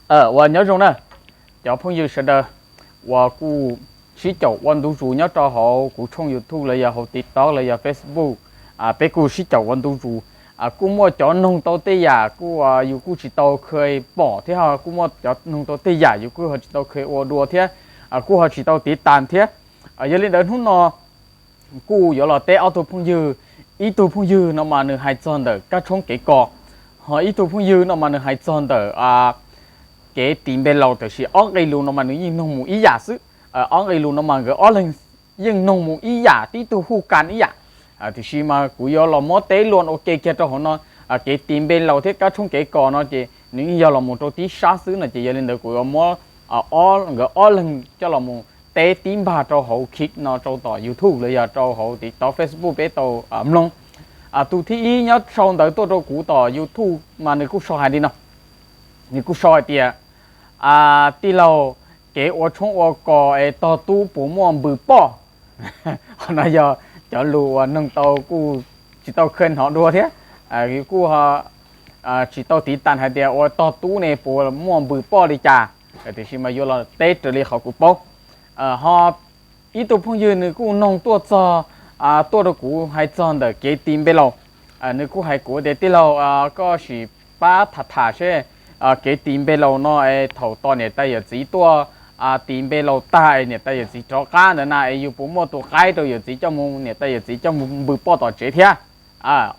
Uas nyob zoo na, cov phooj ywg sawv daws uas kuj sib caum ua ntu zus nyob rau hauv kuv tshooj YouTube los yog hauv TikTok los yog Facebook, peb kuj sib caum ua ntu zus. Kuj muaj cov noog tau tej yam kuj yus kuj tsis tau kha pom thiab, ho kuj muaj cov noog tau tej yam yus kuj ho tsis tau kha ua dua thiab, kuj ho tsis tau tiv tas thiab. Yog li ntawd hnub no kuj yuav los teb ob tug phooj ywg. Ib tug phooj ywg no mas nws hais txog ntawm kab tshoob kev kos, ho ib tug phooj ywg no mas nws hais txog ntawm kev tiv npe laus, tiam sis ob nqe lus no mas nws yeej noog mus ib yam xwb. Ob nqe lus no mas nkawd ob leeg yeej noog mus ib yam, tib tug hu kas ib yam. Tiam sis mas kuv yuav los muab teb luag ua ke kiag rau hauv no. Kev tiv npe laus thiab kab tshoob kev kos no ces nws yeej yog los mus rau tib sab xwb no ces yog li ntawd kuv yuav muab nkawd ob leeg coj los mus teb tib npag rau hauv clip no rau tom YouTube los yog rau hauv TikTok, Facebook peb tau mloog. Tus thib ib nyob sau ntawv tuaj rau kuv tom YouTube mas nws kuj sau hais li no. Nws kuj sau hais tias, tij laug, kev ua tshoob ua kos es tog tub puas muaj npws poj? Qhov no yog cov lus uas noog tau kuj tsis tau kha hnov dua thiab, kuj tsis tau tiv tas hais tias ua tog tub ne puas muaj npws poj li cas, tiam sis mas yuav los teb raws li qhov kuv paub. Ho ib tug phooj ywg nws kuj noog tuaj txog, tuaj rau kuv hais txog ntawm kev tiv npe laus. Nws kuj hais kuv tias, tij laug, koj sim pab tham tham seb kev tiv npe laus no es thaum tos niam tais yawm txiv tuaj tiv npe laus tag es niam tais yawm txiv rov qab ntawd na es yus puas muaj tus qaib rau yawm txiv coj mus, niam tais yawm txiv coj mus npws poj tom tsev thiab?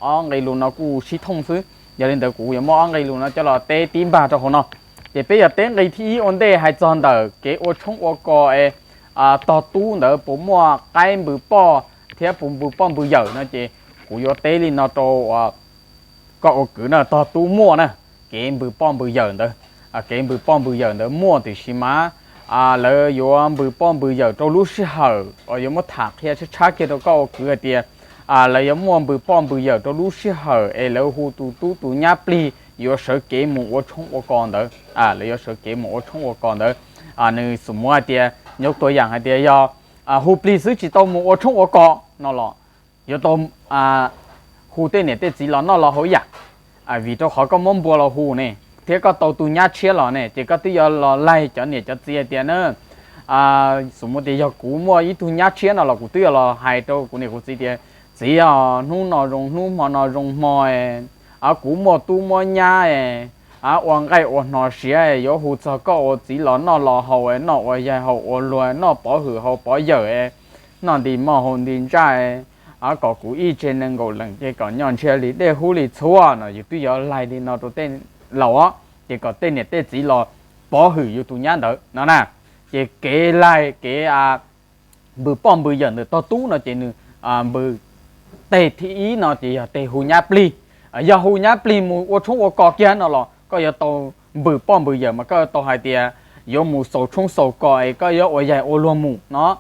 Ob nqe lus no kuj sib thooj xwb, yog li ntawd kuv yuav muab ob nqe lus no coj los teb tib npag rau hauv no. Ces peb yog teb nqe thib ib ua ntej hais txog ntawm kev ua tshoob ua kos es tog tub ntawd puas muaj qaib npws poj thiab puas npws poj npws yawm no ces kuv yuav teb li no rau koj ua kwv na, tog tub muaj na, kev npws poj npws yawm ntawd. Kev npws poj npws yawm ntawd muaj tiam sis mas lawv yuav npws poj npws yawm rau lub sij hawm, yuav muab tham qhia tshab tshab kiag rau koj ua kwv hais tias lawv yuav muaj npws poj npws yawm rau lub sij hawm es lawv hu tus tub tus nyab plig yuav sawv kev mus ua tshoob ua kos ntawd. Lawv yuav sawv kev mus ua tshoob ua kos ntawd. Nws xum muab hais tias, nyob tua yam hais tias yog hu plig xwb tsis tau mus ua tshoob ua kos no los yuav tau hu tej niam tej txiv los noj los haus ib yam. Vim rau qhov koj muab npua los hu ne, thiab koj tau tus nyab tshiab los ne, ces koj twb yuav los laig cov niam cov txiv hais tias na, xum muab tias yog kuv muaj ib tug nyab tshiab no los kuv twb yuav los hais rau kuv niam kuv txiv tias, txiv os, hnub no zoo hnub, hmo no zoo hmo, kuv muaj tub muaj nyab, ua nqaij ua hno siav, yuav hu txog koj ua txiv los noj los haus, noj ua yaig haus ua luag, noj pov hwm haus pov yawm, noj nti moj haus nti ntsaj, kom kuv ib tse nees nkaum leej ces kom nyob ntsiag li dej hub li txhua no, yus twb yuav laig li no rau tej laus os, ces kom tej niam tej txiv los pov hwm yus tus nyab ntawd no na. Ces kev laig kev npws poj npws yawm ntawm tog tub no ces nws npws, teg thib ib no ces yog teg hu nyab plig. Yog hu nyab plig mus ua tshoob ua kos kiag no los koj yuav tau npws poj npws yawm mas koj yuav tau hais tias yuav mus xaus tshoob xaus kos es koj yuav ua yaig ua luag mus no.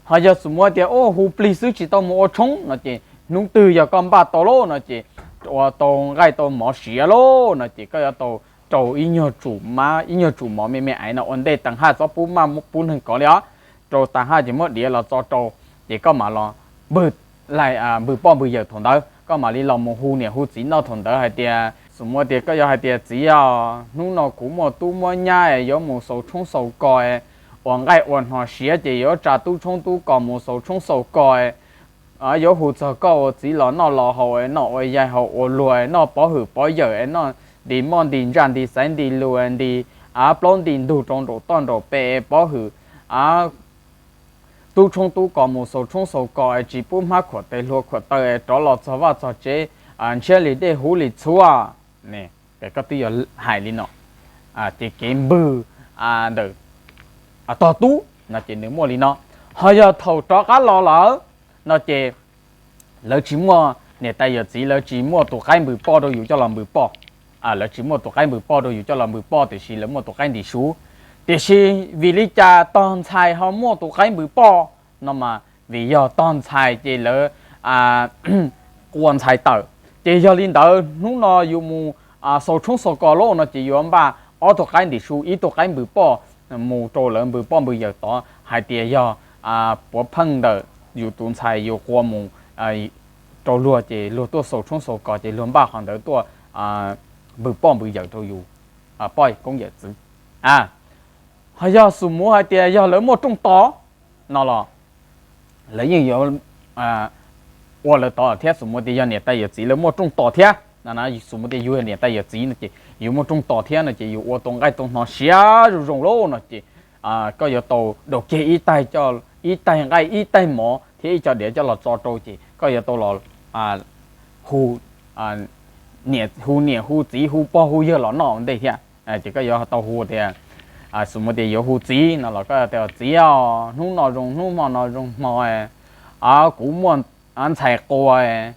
Ho yog xum muab tias hu plig xwb tsis tau mus ua tshoob no ces hnub twg yog koj npaj tau lauj no ces ua tau nqaij tau mov siav lauj no ces koj yuav tau rau ib nyuag tsum mab ib nyuag tsum mov me me aiv no ua ntej tas haj txob pub maj pub neeg kov li os. Rau tas haj ces muab diav los txo rau, ces koj mam los npws poj npws yawm thaum ntawd koj mam li los mus hu niam hu txiv noj thaum ntawd hais tias, xum muab tias koj yuav hais tias txiv os, hnub no kuv muaj tub muaj nyab yuav mus xaus tshoob xaus kos, ua nqaij ua hno siav ces yuav tsa tub tshoob tub kos mus xaus tshoob xaus kos, yuav hu txog koj ua txiv los noj los haus, noj ua yaig haus ua luag, noj pov hwm pov yawm, noj nti moj nti ntsaj nti xaiv nti lus nti plaub nti ntug rau nraum toj nraum pes pov hwm tub tshoob tub kos mus xaus tshoob xaus kos tsis pub hmab khuam tes hlua khuam taw rov los txog vaj txog tsev ntsiag li dej hub li txhua. Ces koj twb yuav hais li no, ces kev npws ntawm tog tub no ces nws muaj li no. Ho yog thaum rov qab los lawm no ces lawv tsis muaj, niam tais yawm txiv lawv tsis muaj tus qaib npws poj rau yus coj los npws poj. Lawv tsis muaj tus qaib npws poj rau yus coj los npws poj tiam sis lawv muaj tus qaib ntim su. Tiam sis vim li cas tog ntxhais ho muaj tus qaib npws poj no mas vim yog tog ntxhais ces lawv qua ntxhais tawm. Ces yog li ntawd hnub no yus mus xaus tshoob xaus kos lauj no ces yuav npaj ob tug qaib ntim su ib tug qaib npws poj mus rau lawv npws poj npws yawm tod hais tias yog puav pheej ntawm yus tus ntxhais yus qua mus rau luag ces luag tuaj xaus tshoob xaus kos ces luag npaj qhov ntawd tuaj npws poj npws yawm rau yus poj koob yawm txwv. A, ho yog xus mus hais tias yog lawv muaj rooj tos no los lawv yeej yuav ua lawv tod thiab. Xus mus tias yog niam tais yawm txiv lawv muaj rooj tos thiab, xus mus tias yus niam tais yawm txiv no ces yus muaj rooj tos thiab no ces yus ua tau nqaij tau hno siav zoo zoo lauj no ces koj yuav tau daus kiag ib taig, ib taig nqaij ib taig mov thiab ib co diav coj los tso rau ces koj yuav tau los hu niam hu txiv hu pog hu yawg los noj ua ntej thiab. Ces koj yuav tau hu tias, xus mus tias yuav hu txiv no los koj tias txiv os, hnub no zoo hnub hmo no zoo hmo, kuv muaj ntxhais quas,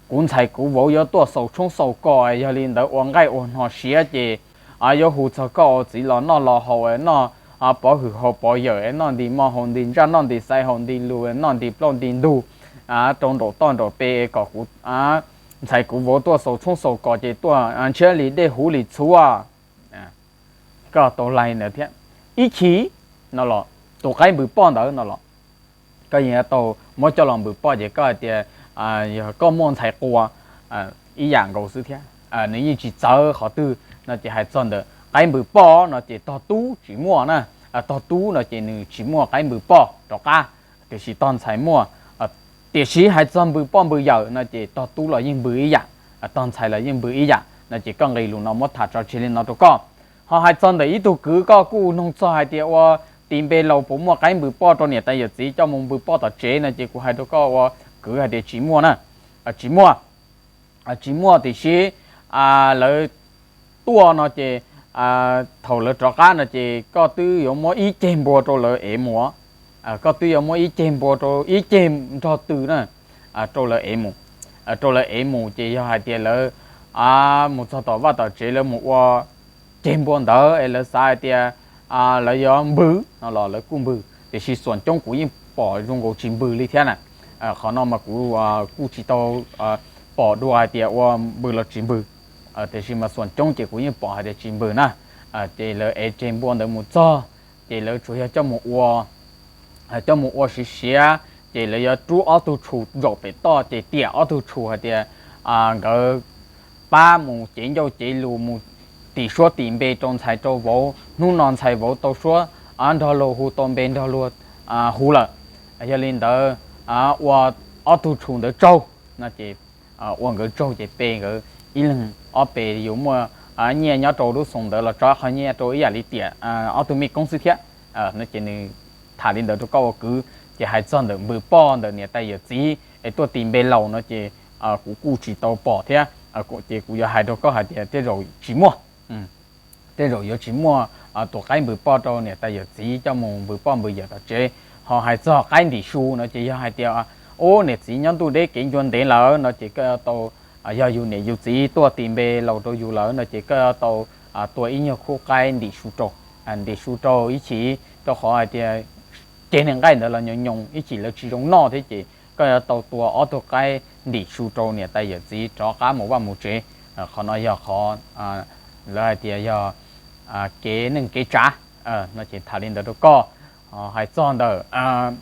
kuv ntxhais kuv vauv yuav tuaj xaus tshoob xaus kos, yog li ntawd ua nqaij ua hno siav ces yuav hu txog koj ua txiv los noj los haus, noj pov hwm haus pov yawm, noj nti mov haus nti ntsaj, noj nti xaiv haus nti lus, noj nti plaub nti ntug rau nraum toj nraum pes kom kuv ntxhais kuv vauv tuaj xaus tshoob xaus kos ces tuaj ntshiab li dej huv li txhuv. Koj tau laig ntawd thiab. Ib chim no los tus qaib npws poj ntawd no los koj yeej tau muab coj los npws poj ces koj hais tias yog koj muaj ntxhais quas ib yam nkaus xwb thiab, nws yeej tsis txawv qhov twg no ces hais txog ntawm qaib npws poj no ces tog tub tsis muaj na. Tog tub no ces nws tsis muaj qaib npws poj rov qab, tiam sis tog ntxhais muaj. Tiam sis hais txog npws poj npws yawm no ces tog tub los yeej npws ib yam, tog ntxhais los yeej npws ib yam no ces koj nqis lus no muab tham tso tseg li no rau koj. Ho hais txog ntawm ib tug kwv koj kuj noog txog hais tias ua tis npe laus puas muaj qaib npws poj rau niam tais yawm txiv coj mus npws poj tom tsev no ces kuv hais rau koj ua kwv hais tias tsis muaj na, tsis muaj. Tsis muaj tiam sis lawv tuaj no ces thaum lawv rov qab no ces koj twb yuav muab ib ceg npua rau lawv ev mus, koj twb yuav muab ib ceg npua rau ib ceg nrog tw na rau lawv ev mus. Rau lawv ev mus ces yog hais tias lawv mus txog tom vaj tom tsev lawv mus ua ceg npua ntawd es lawv xav hais tias lawv yuav npws no los lawv kuj npws, tiam sis xuam coob kuv yeej pom zoo nkaus tsis npws li thiab na. Qhov no mas kuv kuj tsis tau pom dua hais tias ua npws los tsis npws, tiam sis mas xuam coob ces kuv yeej pom hais tias tsis npws na. Ces lawv ev ceg npua ntawd mus txog ces lawv tsuas yog coj mus ua coj mus ua siav siav, ces lawv yuav rub ob tug tshus zaum pem toj ces tiam ob tug tshus hais tias nkawd pab mus cev ncauj cev lus mus tim suab tim npe rau ntxhais rau vauv, hnub no ntxhais vauv tau suab nrog luag hu tau npe nrog luag hu lawm. Yog li ntawd ua ob tug tshus ntawd tsaug no ces ua nkawd tsaug ces pe nkawd ib leeg ob pes, yus muaj nyiaj nyob rau lub xoo ntawd los tso qhov nyiaj rau ib yam li tiam ob tug mej koob xwb thiab. No ces nws tham li ntawd rau koj ua kwv. Ces hais txog ntawm npws poj ntawm niam tais yawm txiv es tuaj tis npe laus no ces kuv kuj tsis tau pom thiab, ces kuv yuav hais rau koj hais tias tej zaum tsis muaj. Tej zaum yuav tsis muaj tus qaib npws poj rau niam tais yawm txiv coj mus npws poj npws yawm tom tsev. Ho hais txog qaib ntim su no ces yog hais tias ub niam txiv nyob ntuj deb kev ncua ntev lawm no ces koj yuav tau, yog yus niam yus txiv tuaj tis npe laus rau yus lawm no ces koj yuav tau tua ib nyuag khub qaib ntim su rau, ntim su rau ib chim, rau qhov hais tias ceg niag nqaij ntawd los nyoos nyoos ib chim lawv tsis zoo noj thiab ces koj yuav tau tua ob tug qaib ntim su rau niam tais yawm txiv rov qab mus vaj mus tsev. Qhov no yog qhov lawv hais tias yog kev neej kev tsav no ces tham li ntawd rau koj. Hais txog ntawm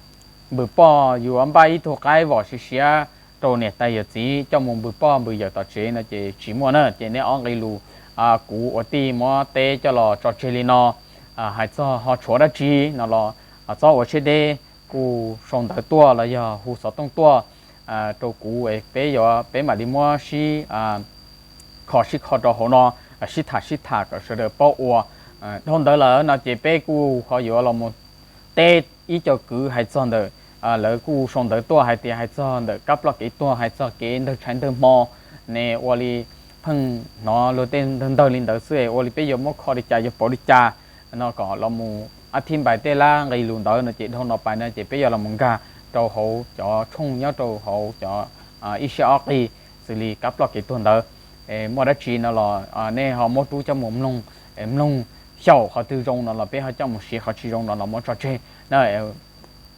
npws poj yuav npaj ib tug qaib vom siav siav rau niam tais yawm txiv coj mus npws poj npws yawm tom tsev no ces tsis muaj na. Ces neb ob nqe lus kuv ua tij muab teb coj los tso tseg li no. Hais txog ho tshuav dab tsi no los txhob ua siab deb, kuj sau ntawv tuaj los yog hu xov tooj tuaj rau kuv, peb yuav, peb mam li muab sib kho sib kho rau hauv no, sib tham sib tham kom sawv daws paub ua. Dhau ntawd lawm no ces peb kuj ho yuav los mus teb ib co kwv hais txog ntawm, lawv kuj sau ntawv tuaj hais tias hais txog ntawm kab ploj kev tuag, hais txog kev ntawg tshav ntawg hmo ne, ua li pheej hnov luag tej ntawg ntawg li ntawd xwb, ua li peb yuav muab kho li cas yuav pauv li cas no kom los mus ab thib npais tej lab nqe lus ntawd no ces dhau no pais no ces peb yuav los mus nkag rau hauv cov tshooj nyob rau hauv cov ib siab ob qig xws li kab ploj kev tuag ntawd. Muaj dab tsi no los nej ho muab rub coj mus mloog, mloog xyaum qhov twg zoo no los peb ho coj mus siv, qhov tsis zoo no los muab tso tseg na.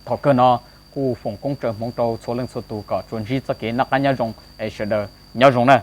Thaum kawg no kuj foom koob tsawv hmoov rau txhua leej txhua tus kom tsuas ntsib txoj kev noj qab nyob zoo es sawv daws nyob zoo na.